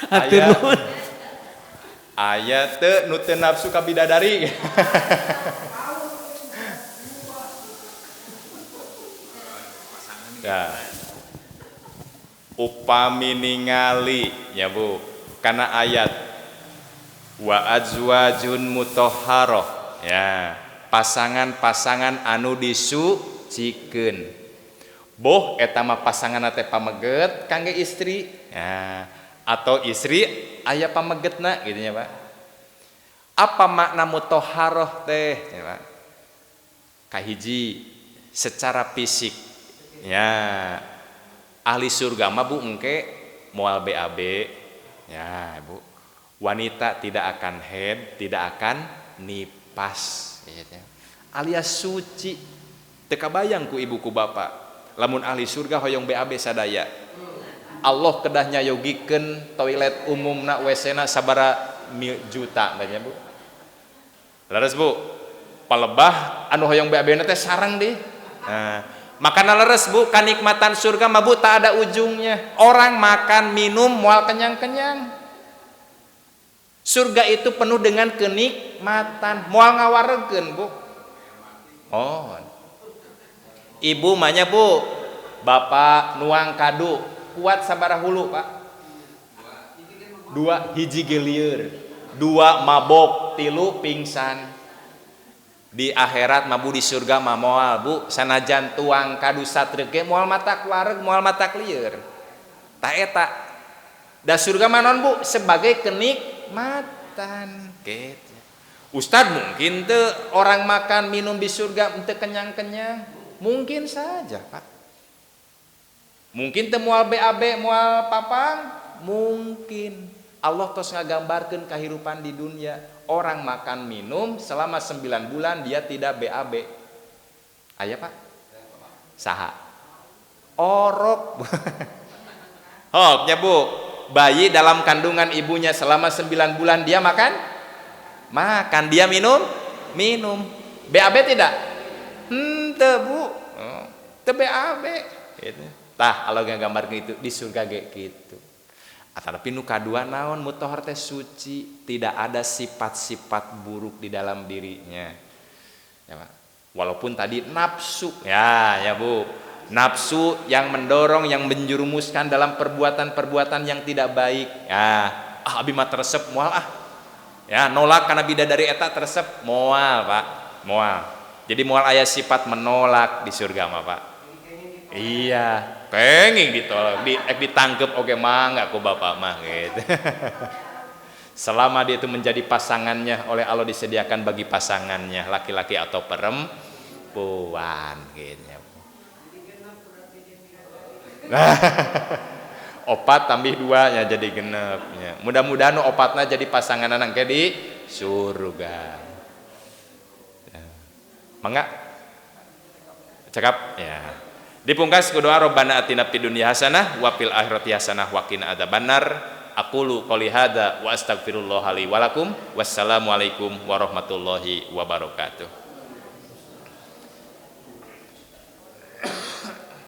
Hatur nuhun. Aya teu nu teu nafsu ka bidadari. Ya. Upami ningali ya Bu, kana ayat wa azwajun mutahharah ya, pasangan-pasangan anu disucikeun. Boh eta mah pasanganna teh pameget kangge istri ya, atau istri aya pamegetna gitu nya Pak. Apa makna mutahharah teh ya Pak? Kahiji secara fisik ya, ahli surga mah Bu engke moal BAB ya Bu. Wanita tidak akan haid, tidak akan nifas. Pas gitu. Alias suci. Teu kabayang ku ibu ku bapak lamun ahli surga hoyong BAB sadaya. Allah kedah nyayogikeun toilet umumna WC-na sabara juta tanya Bu. Leres Bu, palebah anu hoyong BAB na teh sareng di. Nah, makana leres Bu, kanikmatan surga mah Bu tak ada ujungnya. Orang makan minum moal kenyang-kenyang. Surga itu penuh dengan kenikmatan, moal ngawaregeun Bu. Oh. Ibu mah Bu, bapak nuang kadu kuat sabaraha hulu Pak? 2 hiji gelieur, 2 mabok, 3 pingsan. Di akhirat mah Bu, di surga mah moal Bu, sanajan tuang kadu satrek ge moal matak wareg, moal matak lieur. Tah eta. Da surga mah naon Bu? Sebagai kenikmatan gitu. Ustad mungkin teu orang makan minum di surga teu kenyang-kenyang. Mungkin saja Pak. Mungkin teu moal BAB moal papang, mungkin. Allah tos ngagambarkeun kahirupan di dunia. Orang makan minum selama 9 bulan dia tidak BAB. Aya Pak? Saha? Orok. Hok nya Bu, bayi dalam kandungan ibunya selama 9 bulan dia makan? Makan, dia minum? Minum. BAB tidak? Henteu Bu. Oh, teu BAB. Gitu. Tah, Allah ngagambarkeun itu di surga ge kitu. Tapi nu kadua naon, mutahhar teh suci, tidak ada sifat-sifat buruk di dalam dirinya. Ya, Pak. Walaupun tadi nafsu, ya, ya Bu. Nafsu yang mendorong, yang menjerumuskan dalam perbuatan-perbuatan yang tidak baik. Ya, ah abi mah teresep moal ah. Ya, nolak karena bidadari eta teresep moal, Pak. Moal. Jadi moal aya sifat menolak di surga mah, Pak. Iya, kenging ditolak, ditangkep oke mangga ku bapak mah gitu. Selama dia itu menjadi pasangannya oleh Allah disediakan bagi pasangannya laki-laki atau perempuan gitu. Nah, opat tambah 2 nya jadi genep nya. Mudah-mudahan opatna jadi pasangan engke di surga. Ya. Mangga? Cekap ya. Dipungkas ku doa Robbana atina fid dunya hasanah wa fil akhirati hasanah wa qina adzabannar. Aqulu qouli hadza wa astaghfirullah li wa lakum. Wassalamualaikum warahmatullahi wabarakatuh.